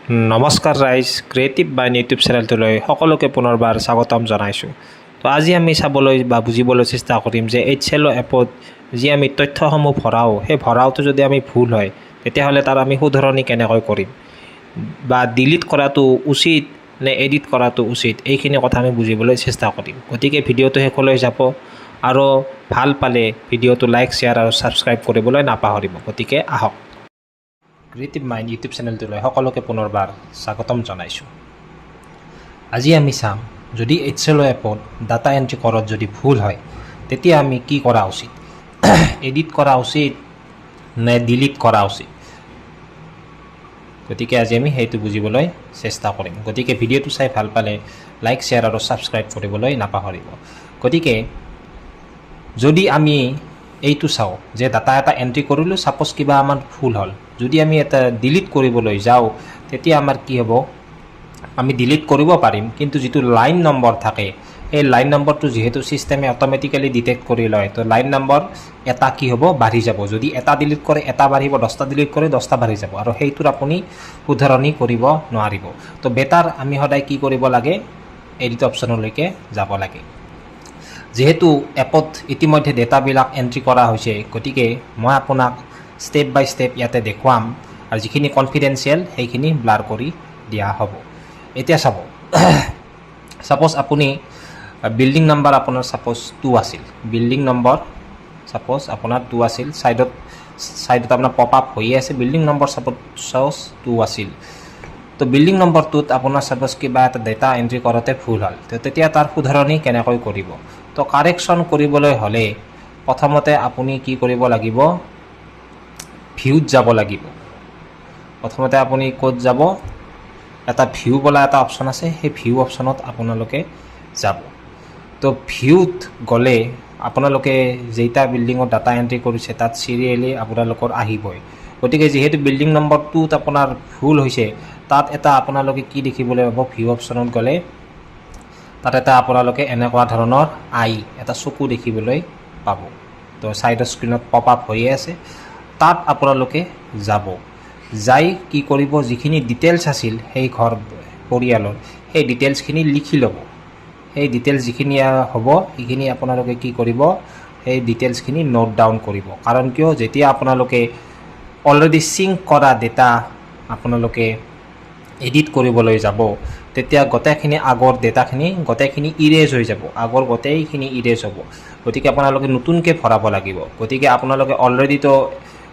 নমস্কাৰ ৰাইজ, ক্ৰিয়েটিভ বাইন ইউটিউব চেনেলটোলৈ সকলোকে পুনৰবাৰ স্বাগতম জনাইছোঁ। তো আজি আমি চাবলৈ বা বুজিবলৈ চেষ্টা কৰিম যে এইচ এল অ' এপত যি আমি তথ্যসমূহ ভৰাওঁ, সেই ভৰাওঁতে যদি আমি ভুল হয়, তেতিয়াহ'লে তাৰ আমি শুধৰণি কেনেকৈ কৰিম বা ডিলিট কৰাটো উচিত নে এডিট কৰাটো উচিত, এইখিনি কথা আমি বুজিবলৈ চেষ্টা কৰিম। গতিকে ভিডিঅ'টো শেষলৈ যাব আৰু ভাল পালে ভিডিঅ'টো লাইক, শ্বেয়াৰ আৰু ছাবস্ক্ৰাইব কৰিবলৈ নাপাহৰিব। গতিকে আহক, ক্ৰিয়েটিভ মাইণ্ড ইউটিউব চেনেলটোলৈ সকলোকে পুনৰবাৰ স্বাগতম জনাইছোঁ। আজি আমি চাম, যদি এইচ এল অ' এপত ডাটা এণ্ট্ৰি কৰাত যদি ভুল হয়, তেতিয়া আমি কি কৰা উচিত, এডিট কৰা উচিত নে ডিলিট কৰা উচিত। গতিকে আজি আমি সেইটো বুজিবলৈ চেষ্টা কৰিম। গতিকে ভিডিঅ'টো চাই ভাল পালে লাইক, শ্বেয়াৰ আৰু ছাবস্ক্ৰাইব কৰিবলৈ নাপাহৰিব। গতিকে যদি আমি এইটো চাওঁ যে ডাটা এটা এণ্ট্ৰি কৰিলোঁ, ছাপ'জ কিবা আমাৰ ভুল হ'ল, যদি আমি এটা ডিলিট কৰিবলৈ যাওঁ, তেতিয়া আমাৰ কি হ'ব? আমি ডিলিট কৰিব পাৰিম, কিন্তু যিটো লাইন নম্বৰ থাকে, সেই লাইন নম্বৰটো যিহেতু ছিষ্টেমে অট'মেটিকেলি ডিটেক্ট কৰি লয়, তো লাইন নম্বৰ এটা কি হ'ব? বাঢ়ি যাব। যদি এটা ডিলিট কৰে, এটা বাঢ়িব। 10টা ডিলিট কৰে, 10টা বাঢ়ি যাব আৰু সেইটোৰ আপুনি শুধৰণি কৰিব নোৱাৰিব। তো বেটাৰ আমি সদায় কি কৰিব লাগে? এডিট অপশ্যনলৈকে যাব লাগে। যিহেতু এপত ইতিমধ্যে ডেটাবিলাক এণ্ট্ৰি কৰা হৈছে, গতিকে মই আপোনাক ষ্টেপ বাই ষ্টেপ ইয়াতে দেখুৱাম আৰু যিখিনি কনফিডেঞ্চিয়েল, সেইখিনি ব্লাৰ কৰি দিয়া হ'ব। এতিয়া চাব, ছাপ'জ আপুনি বিল্ডিং নাম্বাৰ আপোনাৰ ছাপ'জ 2 আছিল। বিল্ডিং নম্বৰ ছাপ'জ আপোনাৰ 2 আছিল। ছাইডত ছাইডত আপোনাৰ পপ আপ হৈয়ে আছে। বিল্ডিং নম্বৰ ছাপ'জ 2 আছিল। তো বিল্ডিং নম্বৰ 2ত আপোনাৰ ছাপ'জ কিবা এটা ডেটা এণ্ট্ৰি কৰোঁতে ভুল হ'ল, তো তেতিয়া তাৰ শুধৰণি কেনেকৈ কৰিব? তো কাৰেকশ্যন কৰিবলৈ হ'লে প্ৰথমতে আপুনি কি কৰিব লাগিব? ভিউত যাব লাগিব। প্ৰথমতে আপুনি ক'ত যাব? এটা ভিউ বোলা এটা অপশ্যন আছে, সেই ভিউ অপশ্যনত আপোনালোকে যাব। তো ভিউত গ'লে আপোনালোকে যেইটা বিল্ডিঙত ডাটা এণ্ট্ৰি কৰিছে, তাত চিৰিয়েলি আপোনালোকৰ আহিবই। গতিকে যিহেতু বিল্ডিং নম্বৰ 2ত আপোনাৰ ভুল হৈছে, তাত এটা আপোনালোকে কি দেখিবলৈ পাব? ভিউ অপশ্যনত গ'লে তাত এটা আপোনালোকে এনেকুৱা ধৰণৰ আই এটা চকু দেখিবলৈ পাব। তো ছাইডৰ স্ক্ৰীণত পপ আপ হৈয়ে আছে। তাত আপোনালোকে যাব, যাই কি কৰিব? যিখিনি ডিটেইলছ আছিল সেই ঘৰ পৰিয়ালৰ, সেই ডিটেইলছখিনি লিখি ল'ব। সেই ডিটেইলছ যিখিনি হ'ব, সেইখিনি আপোনালোকে কি কৰিব? সেই ডিটেইলছখিনি নোট ডাউন কৰিব। কাৰণ কিয়, যেতিয়া আপোনালোকে অলৰেডি চিংক কৰা ডেটা আপোনালোকে এডিট কৰিবলৈ যাব, তেতিয়া গোটেইখিনি আগৰ ডেটাখিনি গোটেইখিনি ইৰেজ হৈ যাব। আগৰ গোটেইখিনি ইৰেজ হ'ব। গতিকে আপোনালোকে নতুনকৈ ভৰাব লাগিব। গতিকে আপোনালোকে অলৰেডিতো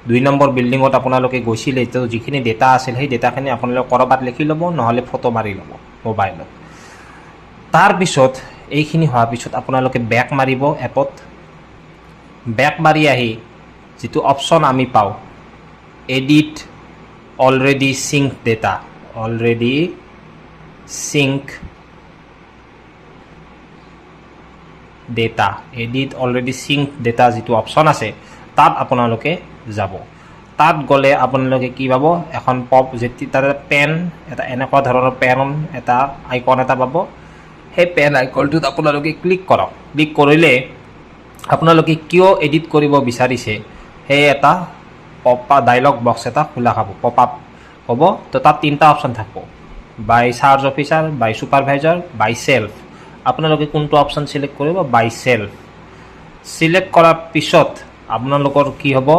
2 নম্বৰ বিল্ডিঙত আপোনালোকে গৈছিলে, তো যিখিনি ডেটা আছিল, সেই ডেটাখিনি আপোনালোকে ক'ৰবাত লিখি ল'ব, নহ'লে ফটো মাৰি ল'ব মোবাইলত। তাৰপিছত এইখিনি হোৱাৰ পিছত আপোনালোকে বেক মাৰিব এপত। বেক মাৰি আহি যিটো অপশ্যন আমি পাওঁ, edit already sync data, already sync data, edit already sync data যিটো অপশ্যন আছে, তাত আপোনালোকে যাব। তাত গ'লে আপোনালোকে কি পাব? এখন পপ যেতিয়া তাতে পেন এটা, এনেকুৱা ধৰণৰ পেন এটা আইকন এটা পাব। সেই পেন আইকনটোত আপোনালোকে ক্লিক কৰক। ক্লিক কৰিলে আপোনালোকে কিয় এডিট কৰিব বিচাৰিছে, সেই এটা পপ ডাইলগ বক্স এটা খোলা খাব, পপ আপ হ'ব। তো তাত তিনিটা অপশ্যন থাকিব, by charge officer, by supervisor, by self। আপোনালোকে কোনটো অপশ্যন চিলেক্ট কৰিব? বাই চেল্ফ চিলেক্ট কৰাৰ পিছত আপোনালোকৰ কি হ'ব?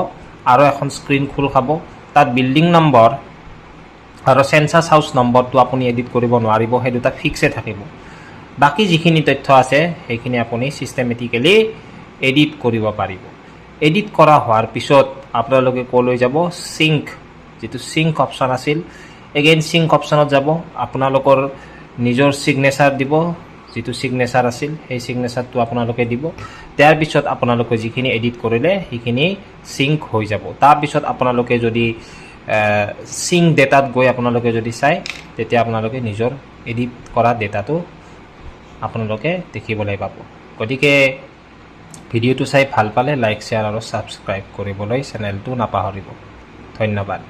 আৰু এখন স্ক্ৰীণ খোল খাব। তাত বিল্ডিং নম্বৰ আৰু চেঞ্চাছ হাউচ নম্বৰটো আপুনি এডিট কৰিব নোৱাৰিব, সেই দুটা ফিক্সে থাকিব। বাকী যিখিনি তথ্য আছে, সেইখিনি আপুনি ছিষ্টেমেটিকেলি এডিট কৰিব পাৰিব। এডিট কৰা হোৱাৰ পিছত আপোনালোকে ক'লৈ যাব? চিংক, যিটো চিংক অপশ্যন আছিল, এগেইন চিংক অপশ্যনত যাব। আপোনালোকৰ নিজৰ ছিগনেচাৰ দিব। যিটো ছিগনেচাৰ আছিল, সেই ছিগনেচাৰটো আপোনালোকে দিব। তাৰ পিছত আপোনালোকে যিখিনি এডিট কৰিলে, সেইখিনি চিংক হৈ যাব। তাৰপিছত আপোনালোকে যদি চিংক ডেটাত গৈ আপোনালোকে যদি চায়, তেতিয়া আপোনালোকে নিজৰ এডিট কৰা ডেটাটো আপোনালোকে দেখিবলৈ পাব। গতিকে ভিডিঅ'টো চাই ভাল পালে লাইক, শ্বেয়াৰ আৰু ছাবস্ক্ৰাইব কৰিবলৈ চেনেলটো নাপাহৰিব। ধন্যবাদ।